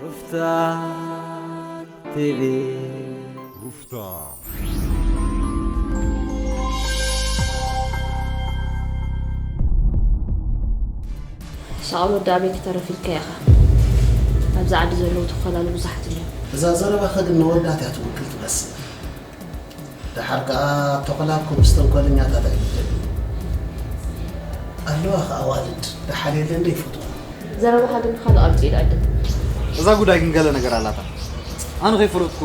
ሩፍታ ቲቪ። ሩፍታ። ሻውል ወዲ ኣበይ ክተረፍ ኢልካ ኢኻ? ኣብዚ ዓዲ ዘለዉ ተኾላሉ ብዙሓት እዮም። እዛ ዘረባኸ ግን ንወዳት እያ ትውክል ትመስል። ደሓር ከኣ ተኾላልኩም ምስ ተንኮለኛታት ኣይግደል። ኣለዋ ከኣ ኣዋልድ ደሓር የለን ዶ ይፈትዋ። ዘረባኻ ግን ካልእ ኣውፅእ ኢሉ ኣይደል? እዛ ጉዳይ ግን ገለ ነገር ኣላታ። ኣነ ከይፈለጥኩ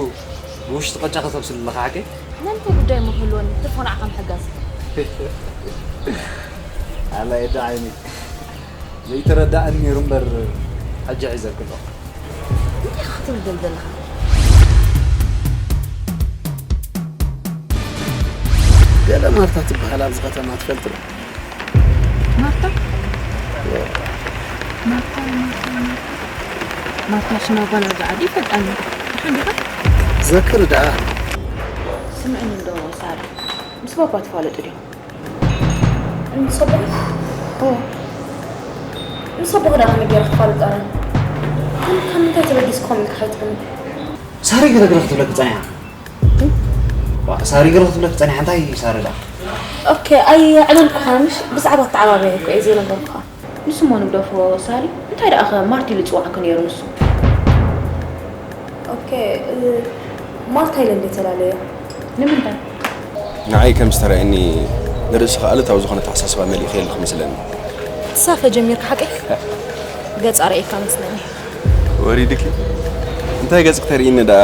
ብውሽጢ ቀጫ ከተብስል ኣለኻ ሓቀይ? ናይ እንታይ ጉዳይ እሞ ክህልወኒ ትርፎ ንዓኻ ምሕጋዝ። ኣላ የዳ ዓይኒ ዘይተረዳእን ነይሩ እምበር ሕጂ ሒዘክሎ። እንታይ ክትብል ደል ዘለኻ? ገለ ማርታ ትበሃል ኣብዚ ከተማ ትፈልጥ ዶ? ማርታ? ማርታ፣ ማርታ፣ ማርታ። ማርታ ሽማ ጓል ኣብዚ ዓዲ ይፈልጣኒ። ደሓን ዲኻ? ዘክር ደኣ። ስምዕኒ እንዶ ሳሪ፣ ምስ ባባ ትፋለጡ ዲኹም? እንጽቡቕ እዎ። ንሰቦ ክዳ ከመይ ገይረ ክፋልጥ ኣነ? ግን ካብ ምንታይ ተበጊስኩም ኢልካ ከይትብልኒ? ሳሪ ግርግር ክትብለኪ ጸኒሓ። ዋ፣ ሳሪ ግርግር ክትብለኪ ጸኒሓ። እንታይ ሳሪ ደኣ? ኦኬ፣ ኣይዕለልኩኻንሽ፣ ብዛዕባ ኣተዓባብያ እኮ እየ ዘይነገርኩኻ። ንሱ እሞ ንግደፎ ሳሪ፣ እንታይ ደኣ ኸ ማርቲ ኢሉ ዝጽውዓኪ ነይሩ ንሱ? ኦኬ፣ እ፣ ማርታ ኢለ እንደ ተላለዮ። ንምንታይ? ንዓይ ከም ዝተረኣየኒ ንርእስኺ ኣሉታዊ ዝኾነ ኣተሓሳስባ መሊእኺ ኣለኺ መስለኒ። ትሳፈ ጀሚርካ ሓቀይ? ገጽ ኣርእየካ መስለኒ። ወሪድኪ? እንታይ ገጽ ክተርእይኒ ደኣ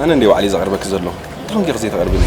ኣነ እንደ ባዕለይ ዘቕርበኪ ዘለኹ። እንታይ ኮንኪ ዘይተቕርብኒ?